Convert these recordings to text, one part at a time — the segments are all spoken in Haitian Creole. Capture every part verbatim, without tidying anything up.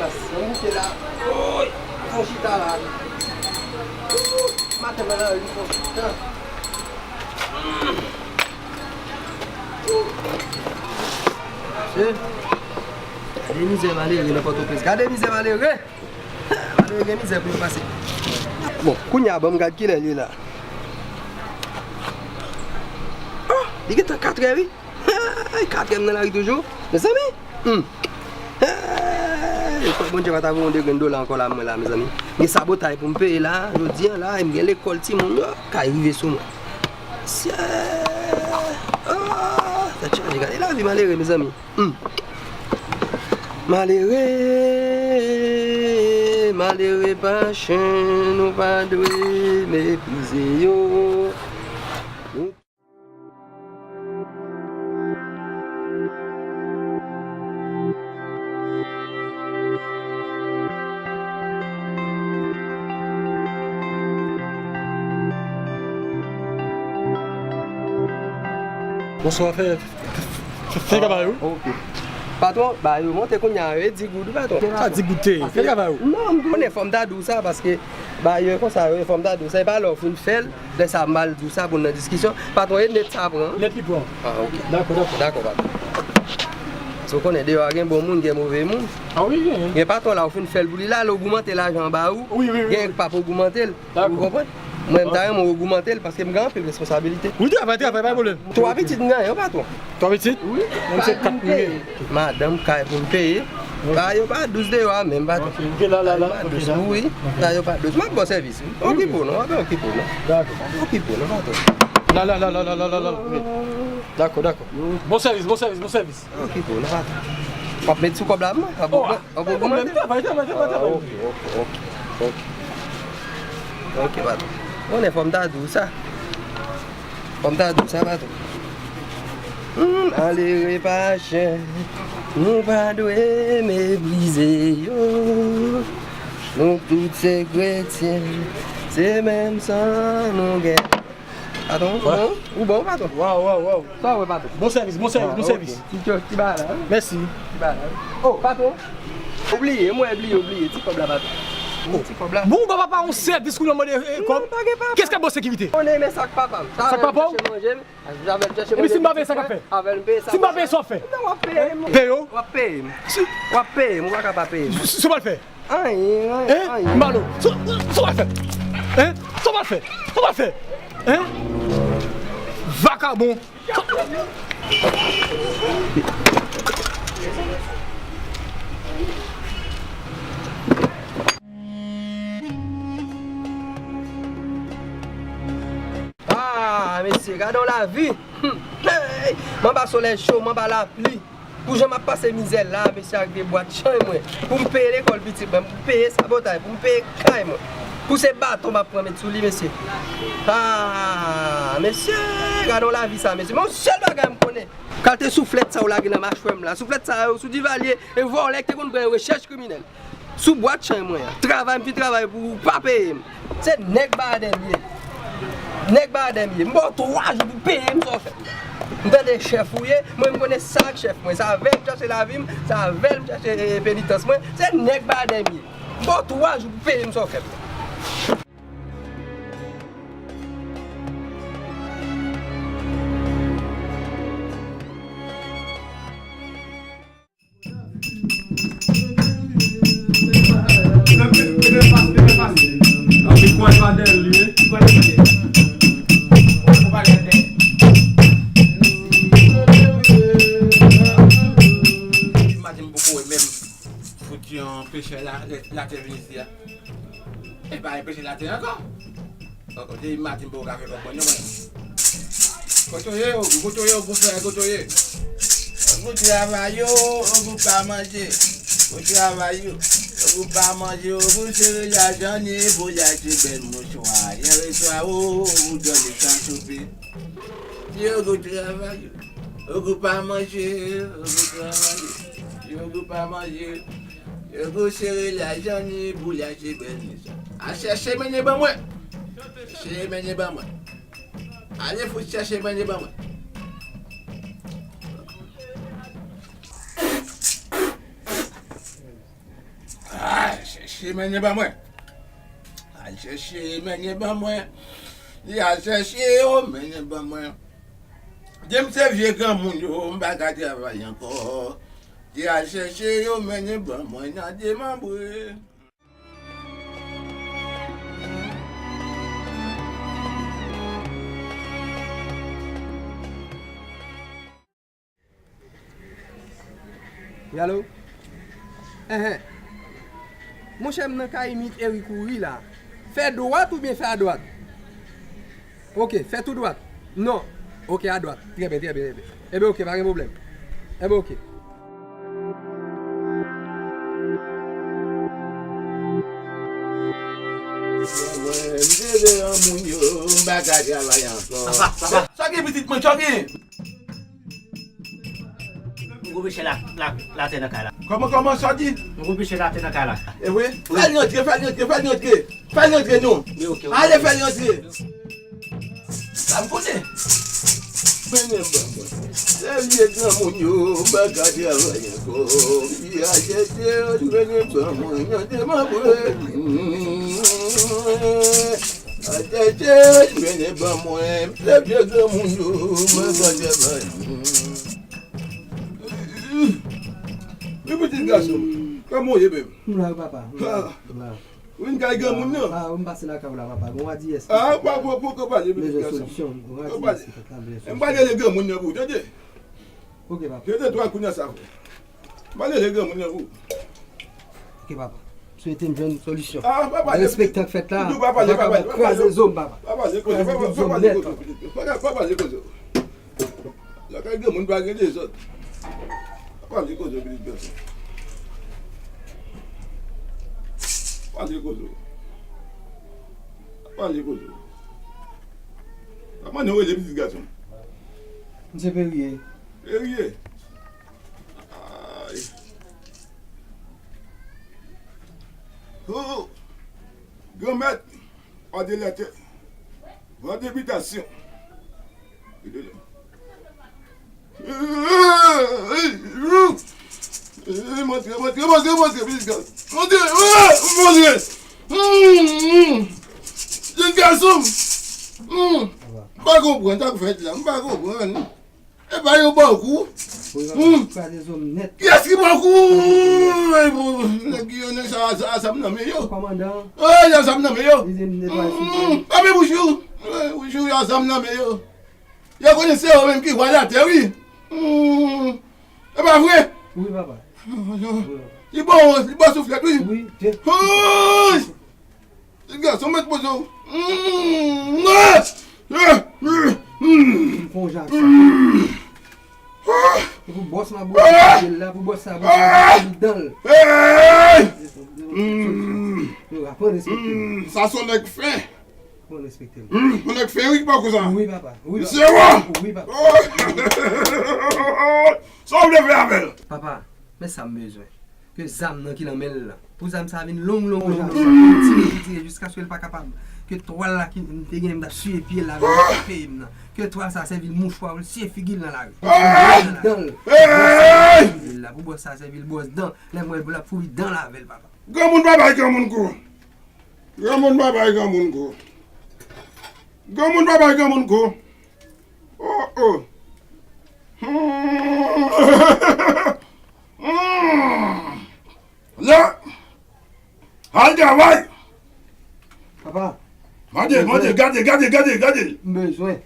Mwen moute la. Oy, fon chita la. Maten mwen nan ri fon chita. Gade mizè malere nan Pòtoprens. Gade mizè malere. Malere gen mizè pou yo pase. Bon, kounye a ban m gad kilè l ye la. Oh, li gentan katrè wi. Hey, katrè m nan lari toujou. Mezanmi. Hmm. Hey, fòk Bondye pa ta voye yon de grenn dola ankò la mwen la, mezanmi. Gen sabotay pou m peye la, jodi a la, e m gen lekòl timoun yo, kay rive sou mwen. Sye. Ah, tèt chaje, gade lavi malere, mezanmi. Hmm. Malere, malere pa chen, nou pa dwe meprize yo. Bonswa, fè, fè, fè, fè travay ou. Ok. Patwon, ba yo monte kounye a, yo di goud, patwon. Sa di goute, fè travay ou. Non, m konnen fò m ta di w sa, paske ba yo konsa, yo fò m ta di w sa, e pa lè w fin fè l, lè sa m al di w sa pou n nan diskisyon. Patwon, e nèt sa pran. Nèt li pran. Ah, ok. Dakò, dakò. Dakò, patwon. Paske w konnen deyò a gen bon moun, gen move moun. Ah wi, gen. Gen patwon la, ou fin fè l pou li la, lè w ogmante lajan ba ou, wi, wi, wi, gen wi. K p ap ogmante l. Dakò. Ou konprann? Mwen, m ta renmen w ogmante l paske m gen anpil responsabilite. Wi, travay, travay, pa pwoblèm. Twa pitit m genyen, wi, patwon. Twa pitit? Wi. Mwen se kat m genyen. Madanm, kay pou m peye. Ok. Kay yo pa dous deyò a menm, patwon. Ok, ok, la, la, la. Kay yo pa dous, wi. Ok, la. Kay yo pa dous. M ap ba w sèvis, wi. Wi, wi. Okipe w non, w ap okipe w non. Dakò. Okipe w non, patwon. La, la, la. Dakò, dakò. Bon sèvis, bon sèvis, bon sèvis. Okipe w non, patwon. W ap met sou kòb la pou mwen? W ap ogmante? W ap ogmante? Travay, travay, travay, travay. Ah, ok, ok, ok, ok. Ok, patwon. Konnen fò m ta di w sa. Fò m ta di w sa, patwon. Hmm, malere pa chen, nou pa dwe meprize yo. Nou tout se kretyen, se menm san nou gen. Patwon, ou bon? Ou bon, patwon? Waw, waw, waw. Sa w wè, patwon? Bon sèvis, bon sèvis, bon sèvis. Ah, ok. Ti, ti bagay la, wi. Mèsi. Ti bagay la. Oh, patwon. Ou bliye, m wè bliye, ou bliye. Ti kòb la, patwon. Ti kòb la. Bon, ou ba papa yon sèvis kounye a w mande, eh, kòb. Non, pa gen papa. Kès k ap ba w sekirite? Ou konnen men sa k papa m. Sa k papa w? Sa avè l chèche manje m. Epi si m pa peye, sa k ap fèt? Avè l m peye sa. Si m pa peye, sa w ap fè? Non, w ap peye m. Peye w? W ap peye m. Si. W ap peye m, ou pa ka pa peye m. Si, si w pa l fè? Anyen, anyen, anyen. Hein? Malo. Sa, sa w al fè? Hein? Sa w al fè? Sa w al fè? Hein? Vakabon. Ah, mesye, gade yon lavi. Hmm. Hey! M anba solèy cho, m anba lapli. Pou jan m ap pase mizè la, mesye, ak vye bwat chay mwen. Pou m peye lekòl pitit mwen, pou m peye sabotay, pou m peye kay mwen. Pou se baton m ap pran met sou li, mesye. Ah, mesye, gade yon lavi sa, mesye. Men yon sèl bagay m konnen. Kalte souflèt sa yo lage nan machwè m la. Souflèt sa yo sou Divalye e vòlè ki te konn pran yo rechèch kriminèl. Sou bwat chay mwen an. Travay, m fin travay pou ou, pa peye m. Se nèg Baden m ye. Nèg Baden m ye. M ba w twa jou pou peye m sa w fè m nan. M tande chèf ou ye, mwen m konnen sa ak chèf mwen. Se avè l m chache lavi m, se avè l m chache, eh, penitans mwen. Se nèg Baden m ye. M ba w twa jou pou peye m sa w fè m nan. Imajine m poko wè menm fouti yon pechè la, latè vin isi a. E pa enpeche l atè ankò. O, o, depi maten m poko ka fè kòb mwen non mwen. Kote w ye, Ogou? Kote w ye, Ogou frè? Kote w ye? Ogou travay yo, Ogou pa manje. Ogou travay yo, Ogou pa manje. Ogou sere lajan ni bouyay ti bèl mouchwa. Yè swa o, Ogou dòmi san soupe. Ti Ogou travay yo, Ogou pa manje. Ogou travay yo, ti Ogou pa manje. Yo go sere lajan ni bouyay ti bèl ni sa. Al chèche mennen ban mwen. Chèche mennen ban mwen. Ale fout chèche mennen ban mwen. Chèche mennen ban mwen. Al chèche mennen ban mwen. Li al chèche yo mennen ban mwen. Di m se vye granmoun yo, m pa ka travay ankò. Li al chèche yo mennen ban mwen nan demanbre. Wi, alo? Enhen. Monchè, m nan kay Mit Eri kouri la. Fè dwat oubyen fè adwat? Ok, fè tou dwat. Non. Ok, adwat. Trè byen, trè byen, trè byen. Ebyen, ok, pa gen pwoblèm. Ebyen, ok. Mwen, m te vle yon moun yo, m pa ka travay ankò. Papa, papa. Sa gen pitit mwen, sa gen? M gon peche la, la, latè nan kay la. Kòman, kòman, sa di? M gon peche latè nan kay la. E wi? Fè l rantre, fè l rantre, fè l rantre. Fè l rantre non. Wi, ok, ok. Ale, fè l rantre. Sa m konnen. Mennen ban mwen. Se vye granmoun yo, m pa ka travay ankò. Vye ajetè, mennen ban mwen nan demanbre. Ajetè, mennen ban mwen. Se vye granmoun yo, m pa ka travay. Wi, pitit gason. Kòman w ye menm? M la wi, papa. M la. M la. Ou vin kay granmoun nan? Ah, m pase lakay ou la, papa. Gon radiyès. Ah, pa, pa, pa, pa pale, pitit gason. Bezwen solisyon. Gon radiyès ki fèt la, bezwen solisyon. M pral rele granmoun nan pou ou, tande? Ok, papa. Rete twa kounye a sa, frè. M pral rele granmoun nan pou ou. Ok, papa. Swete m jwenn solisyon. Ah, pa pale. Derespektan k fèt la. M di w pa pale, pa pale, pa pale. Kraze zo m, papa. Pa pale koze, pa pale koze, pitit. Pa pale koze. Lakay granmoun pa gen dezòd. Pa pale koze, pitit gason. Pa pale koze. Pa pale koze. Kòman nou rele pitit gason? M se Perye. Perye. Ay. Oh, Granmèt, wa de latè, wa de bitasyon. Montre, montre, montre, montre, pitit gason. Montre, montre. Pitit gason. M pa konprann sa k fèt la, m pa konprann. E pa yo ba w kou? Wi, papa, kraze zo m nèt. Kiyès ki ba w kou? Nèg yo, nèg sa, sa, sa m nan men yo. Kòmandan. Ey, sa m nan men yo. Li di m netwaye sou. Fèmen bouch ou. Bouch ou, sa m nan men yo. Yo konnen se yo menm ki wa latè, wi. E pa vre? Wi, papa. Li bon, li bon souflèt, wi. Wi, je. Ey! Pitit gason, mèt poze w. M fè yon jan ak sa. E pou bòs m ap bouche l la, pou bòs sa bouche l, pou li dan l. Yo aprann respekte m. Sa se yon nèg fen. Aprann respekte m. Yon nèg fen, wi, ki pa konsa. Wi, papa. Wi, papa. Wi, papa. Sa w vle fè avè l? Papa, men sa m bezwen. Ke zam nan ki nan men l lan. Pou zam sa vin long, long, long, long, long. Tire, tire, tire, jiskaske l pa kapab. Ke twal la ki m te gen, m t ap siye pye l la, vin peye m nan. Ke twal sa sèvi l mouchwa pou l siye figi l nan lari. Dan l. Pou bòs sa sèvi l bwòs dan. Lè m wè l pou l ap fouri dan l avè l, papa. Granmoun pa bay granmoun kou. Granmoun pa bay granmoun kou. Granmoun pa bay granmoun kou. Oh, oh. Hmm. Hmm. La. Al travay. Papa. Mande, mande, gade, gade, gade, gade. M bezwen.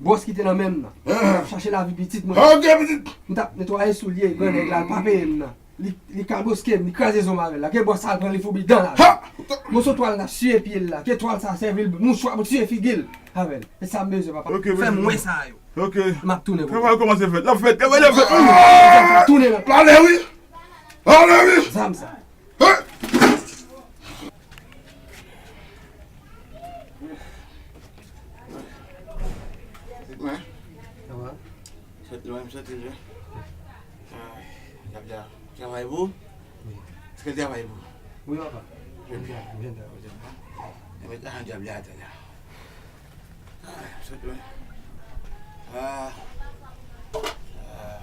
Bwòs ki te nan men m nan. Ah. Chache lavi pitit mwen. Ok, pitit. M t ap netwaye soulye, gran nèg la, l pa peye m nan. Li, li kaboske m, li kraze zo m avè l la. Ke bwòs sa al pran li foubi dan l avè l. Ha! Moso twal la siye pye l la. Ke twal sa sèvi l mouchwa pou siye figi l avè l. E sa m bezwen, papa. Ok, fè m wè sa yo. Ok. M ap tounen pou ou. Travay kòmanse fèt. L ap fèt. Travay la fèt. M ap tounen la. Pale wi. Pale wi. Zam sa. Hey! Sot lwen. Sa va? Sot lwen, m soti lwen. Ay, djab la. Travay pou ou? Wi. Èske l travay pou ou? Wi, papa. Jodi a. M jwenn travay. Jodi a. E met lajan djab la atè la. Ay, m sot lwen. Ah. Ah.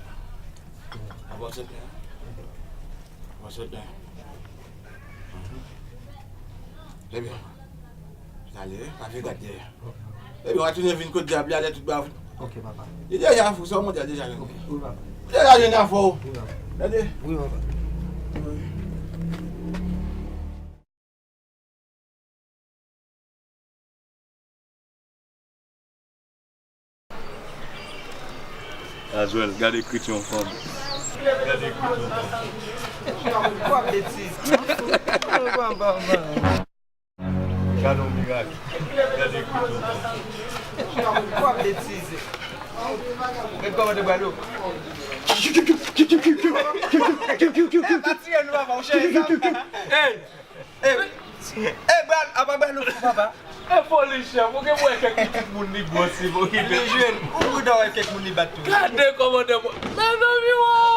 Abo sot lwen. Abo sot lwen. Ebyen, ale, pa vin gade dèyè. Ebyen, w a tounen vin kot dyab li a lè tout ba. Ok, papa. Li deja fou, sa w monte a deja jwenn. Ok, wi, papa. Li deja jwenn afè w. Wi, papa. Tande? Wi, papa. Azwèl, gade ekriksyon fanm. Gade ekriksyon fanm. Kwa betiz. Gade yon mirak. Gade ekriksyon fanm. Kwa betiz. Gade kòman te bwè dlo. E, pa tire nou, papa, ou cheri sa. Ey! Ey! Ey, bral, apa bral ou fou, papa? E foli, chèf, ou gen pou wè kèk pitit moun li gwòs, li pou ki li jwenn. Ou bouda wè kèk moun li bat tou. Gade kòmandè mwen. Mezanmi, waw!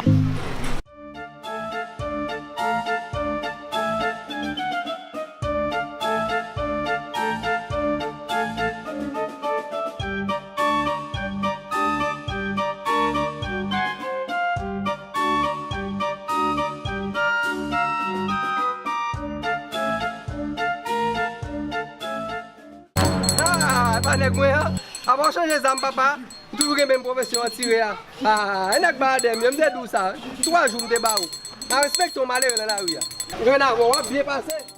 Ah, pa nèg mwen an. Apa w chanje zam, papa? Ou toujou gen menm pwofesyon an tire a. Ah, e nèg Baladè m yo, m te di w sa. Twa jou m te ba ou. Pa respekte yon malere nan lari a. Ou gen avè w, w ap byen pase.